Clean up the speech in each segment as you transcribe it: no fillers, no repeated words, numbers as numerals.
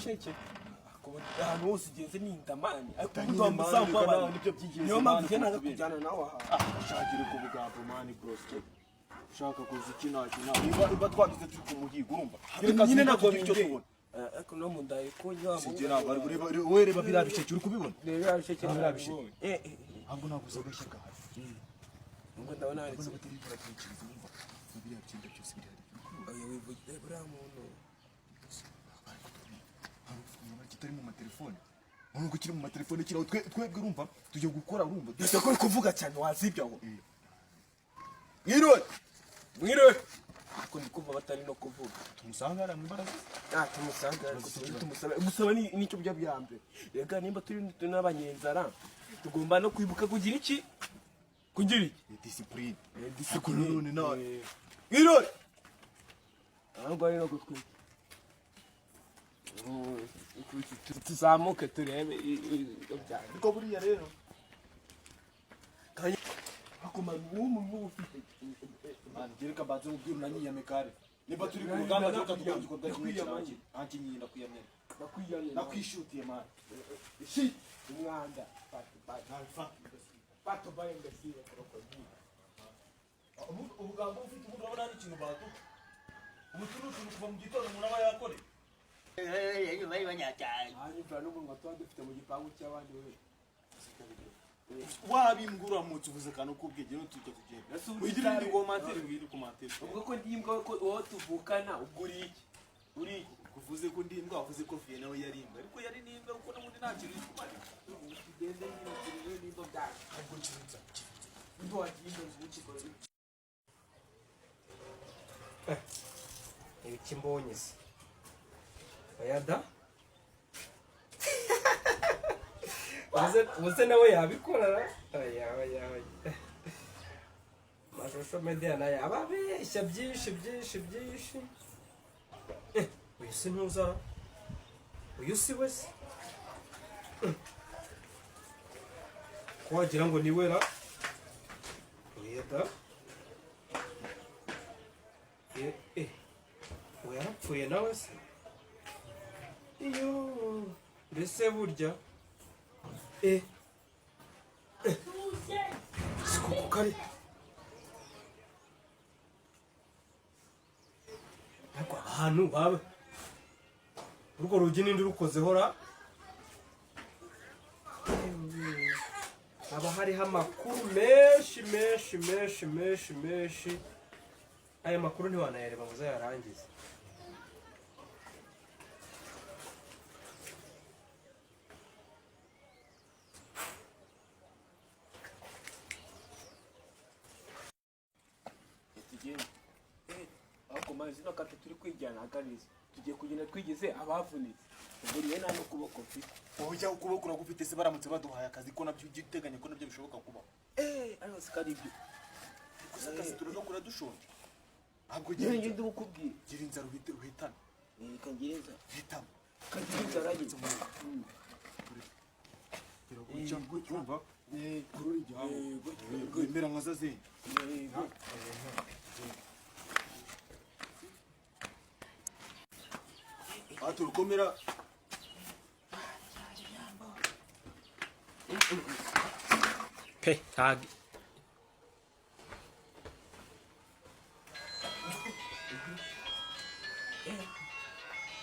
Ibisheke. Ahantu hose ugeze ni indamani, ariko Nyine ubundi man, wamuzampa reka nawe abantu. nibyo by'ingenzi, Niyo mpamvu man, njye nanga kubera. kujyana nawe aha. Shakira ku bugambo man, broski. Ushaka kuza iki naki na niba twagize turi ku muhigo, urumva? Reka Nyine ntabwo tugire icyo bindeba. tubona. Ariko no mu ndaye ko nywa. Si njye, ntabwo ari ureba, wowe reba biriya bisheke, uri kubibona? Reba bisheke. Biriya bisheke. Eh eh. Ntabwo naguze agashya gahari. Ubwo ndabona hari Urabona batari baratekereza, urumva? Biriya byenda byose biri hariya, uri kubibona? Oya, wivuge buriya muntu. Hari ufite kitari mu matelefone, nubwo kiri mu matelefone kiraho. Twebwe urumva tugiye gukora, urumva? Dore ko uri kuvuga cyane, wazibye aho. Mwiriwe. Mwiriwe. Ariko ndi kumva batari no kuvuga. Tumusanga hariya mu ibaraza. Ah, tumusanga, ariko tumusabe gusaba ni nicyo bya bya mbere. Rega nimba turi n'abanyenzara, tugomba no kwibuka kugira iki, kugira iki? Ni discipline. Discipline. Ariko nanone nawe. Mwiriwe. Ahubwo ari no gutwika, tuzamuke turebe ibyo byanyu. Ariko buriya rero Akomana uwo muntu ufite. Man, gereka mbanze mubwire unanyiyame kare. Niba turi ku rugamba, reka dukora igikorwa kimwe kirangira. Nanjye nyine ndakwiyamye. Ndakwiyamye. Nakwishutiye, man. Shi umwanda pato pato pato bayo ngasiye crocodile. Ubugambo ufite ubu, urabona hari ikintu batuka. Ubu turi utuntu kuva mu gitondo umuntu aba yakoreye. Hanyuma n'umunwa tuba dufite mu gipangu cy'abandi we. Wabimbwa, uramutse uvuze akantu k'ubwenge rero tujya kugenda. Ese ubu Wigira indi commentaire, wiri commentaire. Ubwo ko ndi imbwa, ko uwo tuvukana, ubwo uri iki, uri iki? Uvuze ko ndi imbwa, wavuze ko Fiye nawe yari imbwa. Ariko yari n'imbwa kuko n'ubundi nta kintu yikumarira. Tugende nyine turebe nimba byaje. Ahubwo kirinza. Undi wagiye inzu ukikora. Ibiki mbonye se? Oya da. Ubuze nawe yabikora ra? Oya, oya, oya. Amashusho media nayo aba abeshya byinshi byinshi byinshi. Uyu si ntuzara, uyu si we se? Ko wagira ngo ni we ra? Oya da. Eh, uwo yarapfuye nawe se? Iyo mbese burya eh, si koko kari? Ariko ahantu baba, urwo rugi ninde urukozeho ra? Haba hariho amakuru menshi menshi menshi menshi menshi. Aya makuru ntiwanayareba ngo uzayarangize. Tugende ariko mazi zino kata turi kwijyana akariza, tugiye kugenda twigize abavunitse. Ubwo rero nta n'ukuboko mfite. Ujya ukuboko uragufite se? Baramutse baduhaye akazi, ko nabyo ujya uteganya ko nabyo bishoboka kubaho? Eh, ariko si ko ari ibyo. Gusa akazi turagakora dushonje. Ntabwo gira Njye inzara. ndi bukubwire. Gira inzara uhite uhitane. Eh, kagira inzara. Hitamo. Kagira inzara ye. Gira gutya, urumva? Eh. Kurura igihango. Eh, gutya. Wemera nka zazindi. Eh, gutya. Aha turukomera. Pe ntabwo.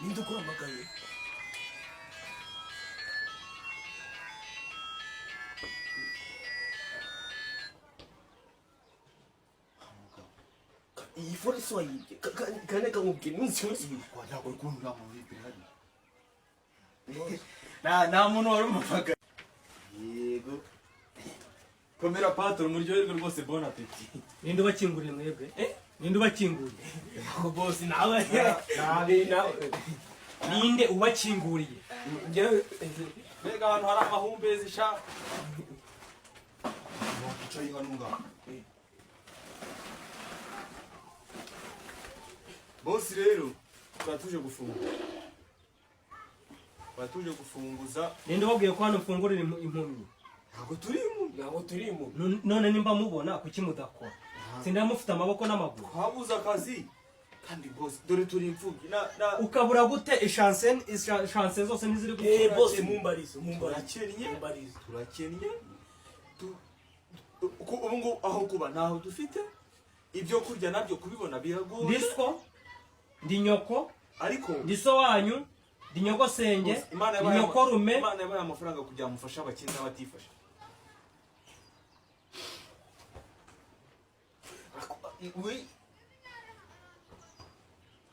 Ninde ukuhamagaye? Iyi foresi wayibye kane kamubwira nunsi. Ntabwo uri kubona uriya muntu uri imbere hariya? Nta muntu wari umupaka. Yego, komera patron, muryoherwe rwose, bon appétit. Ninde ubakinguriye mwebwe? Ninde ubakinguriye? Bosi nawe nawe. Ninde ubakinguriye? Njyewe. Mbega ahantu hari amahumbezi sha! Wicaye hano ngaho. Bosi rero twari tuje gufungura, twari tuje gufunguza. Ninde ubabwiye ko hano mfungurira impumyi? Ntabwo turi mu Ntabwo turi mu None nimba mubona, kuki mudakora? Sinda mufite amaboko n'amaguru. Twabuze akazi. Kandi boss, dore turi imfubyi na Ukabura gute ishanse? Ishanse zose ntiziri Eh gukura. boss, mumbarizo, mumbarizo. Turakennye. Mumbarizo. Turakennye. Ubu ngubu aho kuba ntaho dufite, ibyo kurya nabyo kubibona biragoye. Ndi so, ndi nyoko, Ariko ndi so wanyu, ndi nyogosenge, Boss, Imana ndi yabaye nyokorume. Imana yabaye amafaranga kugira ngo mufashe abakene n'abatifashe. We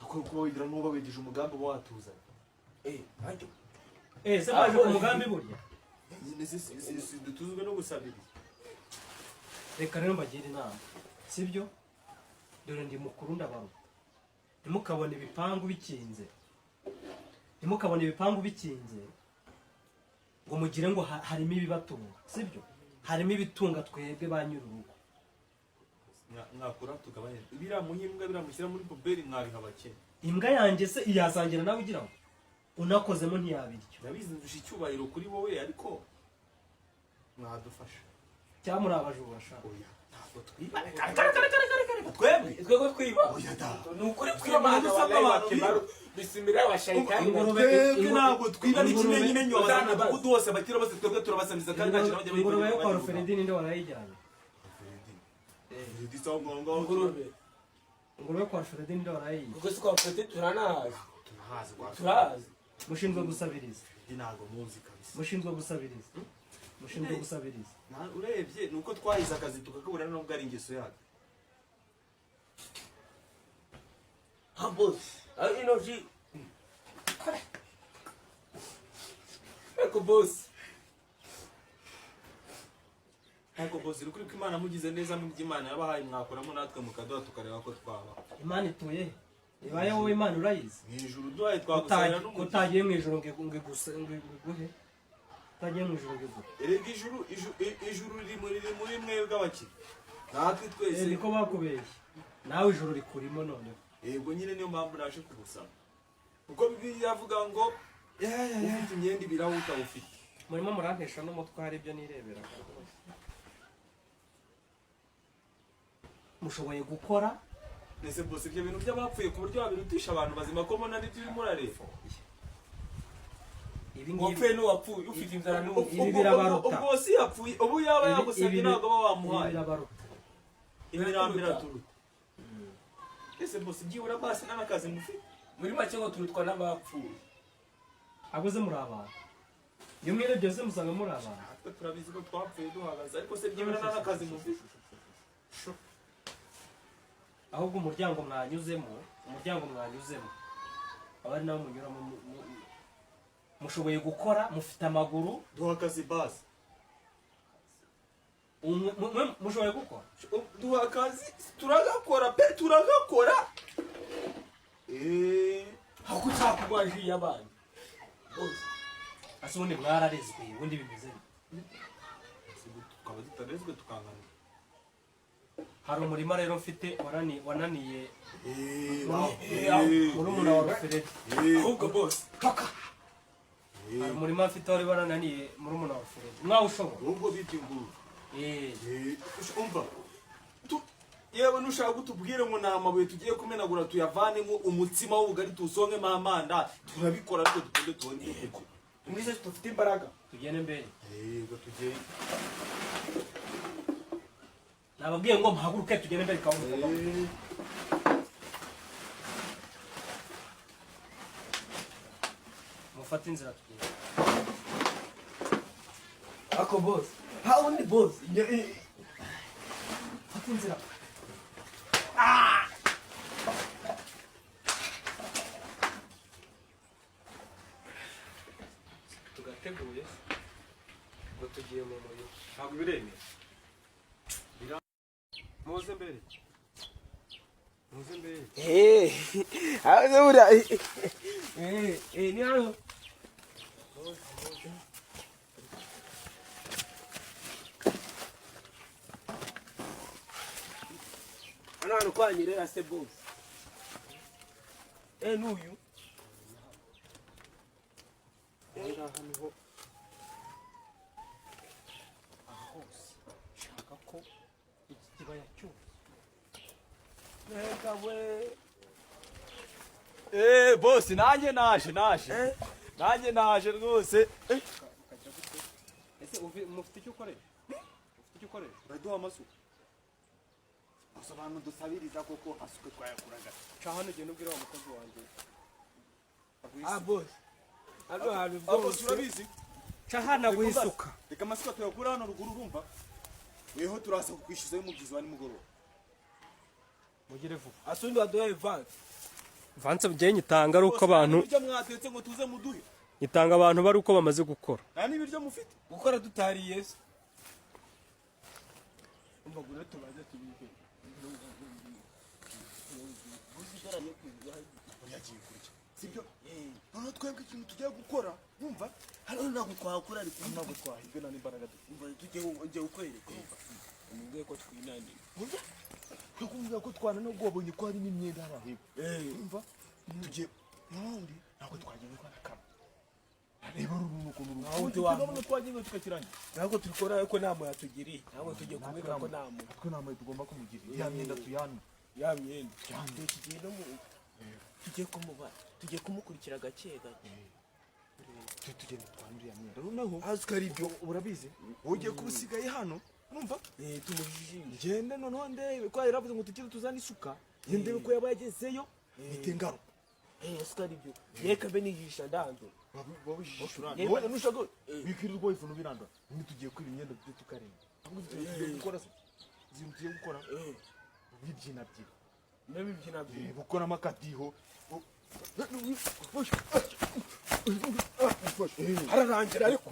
akwiye kuba wigira n'uba wigije umugambi uba watuzanye. Eh, nanjye. Eh, se baje ku mugambi burya? Nyine si dutuzwe no gusabiriza. Reka rero mbagire inama, sibyo? Dore ndi mukuru, ndabaruta. Ntimukabone ibipangu bikinze, ntimukabone ibipangu bikinze ngo mugire ngo harimo ibibatunga, sibyo? Harimo ibitunga twebwe ba nyir'urugo. Mwakura tugabanye biriya muhimbwa, biriya mushyira muri poubelle, mwabiha abakene. Imbwa yanjye se yasangira nawe? Ugira ngo unakozemo ntiyabirya. Ndabizi, ndusha icyubahiro kuri wowe, ariko mwadufasha. Cyangwa muri abajura sha? Oya, ntabwo twiba. Reka reka reka reka reka reka, twebwe? Twebwe twiba? Oya da. Ni ukuri Twiba kw'Imana, dusabwa wallahi, abantu wakimaru bisimira wa shayitani. Twebwe ntabwo twiba. N'ikimenyimenyi, Uzana abanyamadugudu bose, abakire bose, twebwe turabasamiza kandi nta kintu bajya. Ingurube yo kwa Ruferedi ninde warayijyanye? Ruferedi sawa, ngaho ngaho. Ingurube? Ingurube yo kwa Ruferedi ninde warayiye? Ubwo si kwa Fred turanahazi. Turahazi kwa Turahazi. Mushinzwe gusabiriza. Ruferedi ntabwo muzi kabisa. Mushinzwe gusabiriza, mushinzwe gusabiriza. Urebye ni uko twahize akazi tukakabura, nubwo ari ingeso yacu. Ha boss, ah ino ji. Eko boss. Ntabwo boss, uri kuri ko Imana mugize neza mu by'Imana yabahaye, mwakoramo natwe mukaduha tukareba ko twaba. Imana ituye he? Ibaye wowe Imana urayizi? Mu ijuru duhaye twagusabira n'umugisha. Utagiye mu ijuru ngo iguhe, utagiye mu ijuru ngo iguhe. Erega ijuru ijuru riri muri mwebwe abakire natwe twese. Eh, niko bakubeshye, nawe ijuru rikurimo noneho. Yego nyine, niyo mpamvu naje kugusaba, kuko Bibiliya iravuga ngo ufite imyenda ibiri aho utawufite. Murimo murantesha n'umutwe, hari ibyo nirebera rwose. Mushoboye gukora. Ese boss, ibyo bintu by'abapfuye ku buryo wabirutisha abantu bazima, ko mbona nibyo urimo urareba? Ibi ngibi Wapfuye n'uwapfuye, ufite inzara n'uwapfuye. Ibi birabaruta. Ubwo si yapfuye, ubu yaba yagusabye ntabwo aba ibi wamuhaye. birabaruta. Imirambo iraturuta. Ese boss, byibura basi n'akazi mufite? Muri make ngo turutwa n'abapfuye. Abuze muri abantu, iyo mwirebye se musanga muri abantu? Natwe turabizi ko twapfuye duhagaze, ariko se byibura n'akazi mufite? Ahubwo umuryango mwanyuzemo, umuryango mwanyuzemo aba ari nawo munyuramo. Mushoboye gukora, mufite amaguru. Duha akazi basi. Mushoboye gukora. Duha akazi, turagakora pe, turagakora. Eh, Hako utakugwa ji y'abana. Boss. Ase ubundi mwararezwe, ubundi bimeze bite? Tukaba tutarezwe tukangana. Hari umurima rero mfite wananiye Eh, murumuna wa Ruferedi. Ahubwo boss. Toka! Hari umurima mfite wari warananiye murumuna wa Ruferedi, mwawushobora? Ubwo bita ingurube. Eh. Eh, umva, yewe nushaka utubwire ngo ni amabuye tugiye kumenagura tuyavanemo umutsima w'ubugari tuwusongemo amanda, turabikora, ariko dukunde tubone ibyo kurya. Muri se dufite imbaraga. Tugende mbere. Yego, tugende. Nababwiye ngo muhaguruke tugende mbere kawunga. Eh. Mufate inzira tugende. Ako boss. Ha undi boss. Fata inzira. Tugateguye ngo tugiye mu murima. Ntabwo biremera. Muze mbere, muze mbere. Eh. Aho buriya. Eh, eh ni hano. Hano hano kwa nyirera se boss. Eh n'uyu. Aha ngaha niho, aha hose nshaka ko iki kibaya cyose Mbega we. Boss, nanjye naje, naje. Nanjye naje rwose. Ese mufite icyo ukoresha? Ufite icyo ukoresha? Uraduha amasuka gusa, abantu dusabiriza koko, asuka twayakuraga. Ca hano, ugenda ubwira wa mukozi wanjye. Ah boss, hano hantu Ah, boss, rwose. urabizi? Ca hano aguha isuka. Reka amasuka tuyakura hano ruguru, urumva? Weho turaza kukwishyuza y'umubyizi wa nimugoroba. Mugire vuba. Asundi waduhaye vansi. Vanse njyewe nyitanga ari uko abantu Ibiryo mwatetse ngo tuze muduhe. Nyitanga abantu bari uko bamaze gukora. Nta n'ibiryo mufite. Gukora tutariye se? Umva, ngwino tubanze tubive. Uriya agiye kurya, sibyo? Noneho twebwe ikintu tugiye gukora, wumva? Hano ntabwo twakora, ariko ntabwo twahirwe, nta n'imbaraga dufite. Umva, tugiye, ngiye kukwereka. Umva, umubwiye ko twinaniye. Twakubwira ko twana nubwo wabonye ko harimo imyenda hariya hepfo. Wumva, tugiye n'ubundi ntabwo twagenda kwa kamwe. Reba uru ukuntu Ntabwo Ntabwo twagiye tukakirangira. Ntabwo tubikora, ariko nta muntu yatugiriye. Ntabwo tugiye kumwereka ko nta muntu. Twe nta muntu tugomba kumugirira. Ya myenda tuyanwe. Ya myenda tugiye no mu tugiye kumuba, tugiye kumukurikira gake gake. Tujye tugenda twanure iriya myenda noneho. Azi ko ari ibyo. Urabizi, wowe ugiye kuba usigaye hano, urumva? Tumujijishe. Ngende noneho ndebe ko yaravuze ngo tugende tuzane isuka, ngende ndebe ko yaba yagezeyo, mpite ngaruka. Azi ko ari ibyo, reka mbe nijisha ndandu. Wowe nushaka wikirirwa wivuna ubirandura. Nyine tugiye kwiba imyenda, tujye tukarenga. Ahubwo tugiye gukora se, ikintu tugiye gukora, bibyinabyina. Ndabibyina byina. Gukoramo akadiho. Hararangira ariko.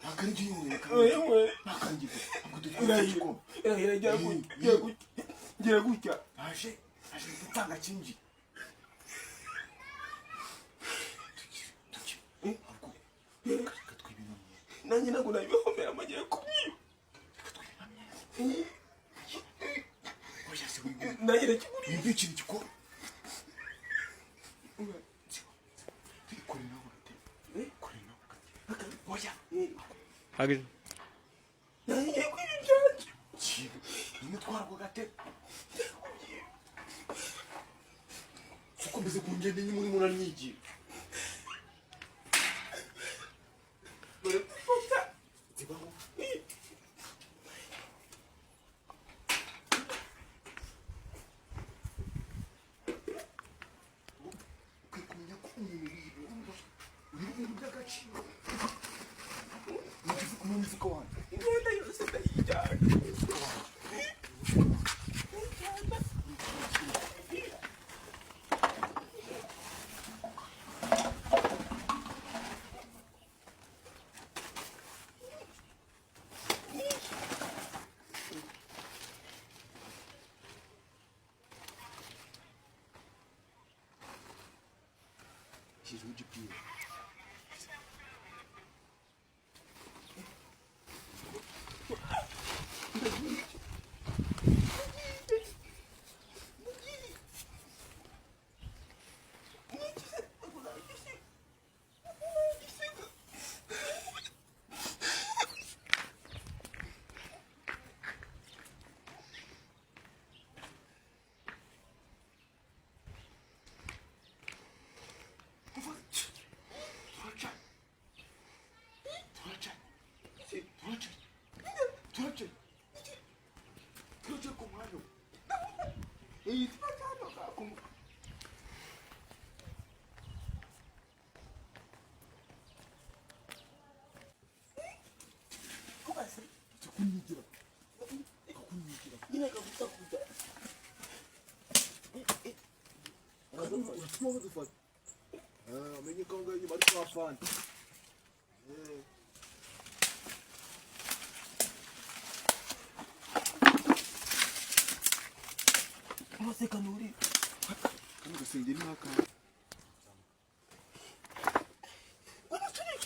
Ntabwo ari byo yewe, ntabwo ari byo, ntabwo dutwara igikoma. Gira gutya. Naje, naje gutanga kingi. Tugire ahubwo, reka twibe ino myenda. Nanjye ntabwo nabihomera, amagiye kumwiba. Oya se, wibwe. Nanjye nakiguriye. Wibikira igikoma, kore nawe gatebe, kore nawe gatebe, oya. Nanjye ngiye kwiba ibyanjye. Kibe nimwe twarwo gatebe, suko mbese ku ngende nyine urimo uranyigira. Dore gufata. Zibaho. Imyenda yose ndayijyana. Shyizeho GPS. Turaca ku mwanya. Iyi turaca ku Tukunyigira. Tukunyigira. Nyine kagusakuza. Uratuma badufata. Ah, amenye ko ngaho inyuma ari kwa fani. Eh. Uraseka nuri. Kano gasengeri ni akahe?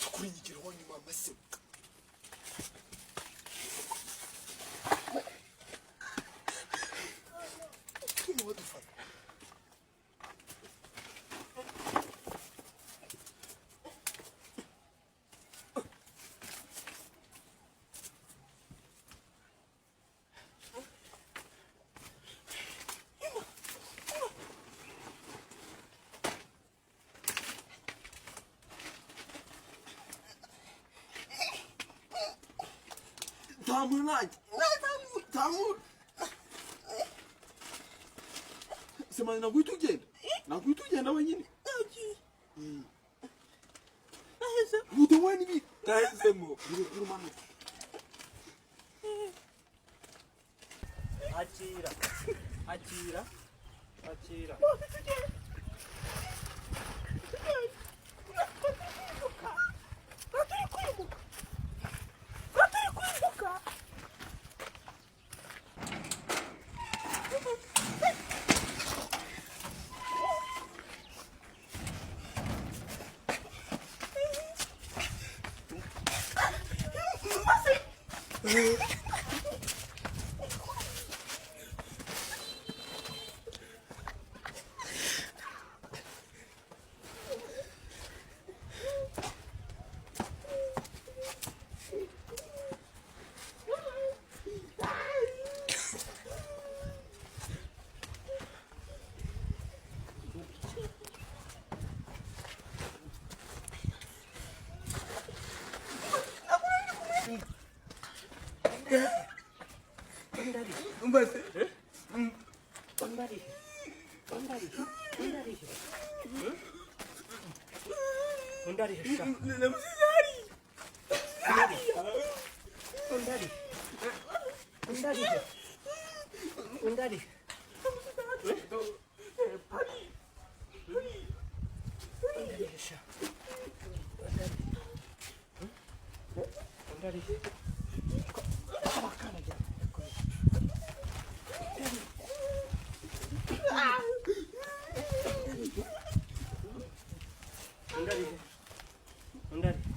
Tukunyigira wanyuma amase. Uratuma badufata. Tamur nanjye. Tamur, tamur. Semani naguhita ugenda. Naguhita ugenda wenyine. Nagiye. Eh. Naheze. Udawe n'ibi. Nahezemo. Urumanuka. Akira, akira, akira. Umbaze. Undi ari he sha? Namusize hariya. Undi ari he? Undi ari he? Undi ari he? Undi ari he sha? Undi ari he? Undi ari he? Undi ari he? Undi ari he?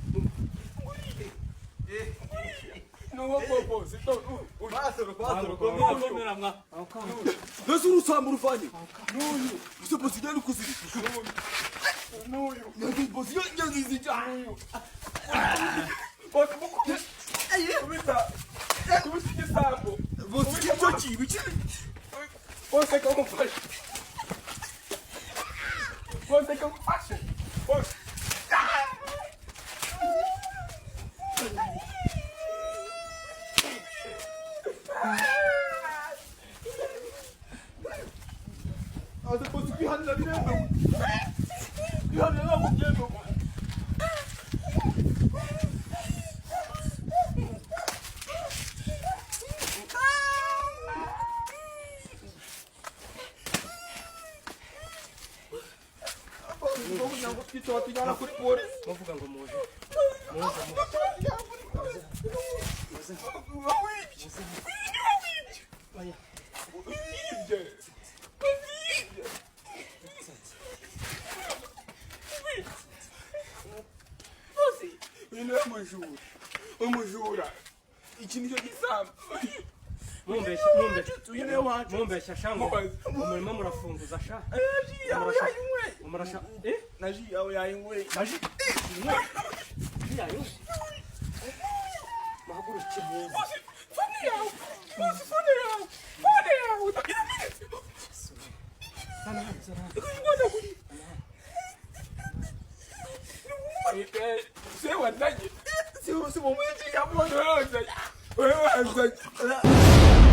Nuwo popo, sito. Pasoro, komera, komera mwa. Nese urusamba uruvanye. N'uyu. Ese bosi gani kuziri. N'uyu. Nyazi bosi nyazi zija. N'uyu. Bose mukubita. Kubita. Kubita igisambo. Bosi icyo kibi kiri. Bose kamufashe. Bose kamufashe. Bose. Aze bosi kwihanira biremewe. Kwihanira ntabwo byemewe. Baratwica, batujyana kuri polisi. Muvuga ngo muje, muze, muze. Wawibye. Wawibye. Oya. Wibye. Wibye. Bose, uyu niwe mujura. Umujura. Iki nicyo gisambo. Mumbeshya, mumbeshya. Uyu niwe wacu. Mumbeshya sha, ngo Mubaze. umurimo murafunguza sha. Na ji yawe yayinyweye. Umurasha eh. Na ji yawe yayinyweye. Naji yayo, muhaguruke muze. Bose, phone yawe. Bose, phone yawe. Phone yawe. Iramenetse. Zana hano, zana hano. Ikuyibona kuri. Se wazanye. Si si mu mwinji yabona wazanye. Wewe wazanye.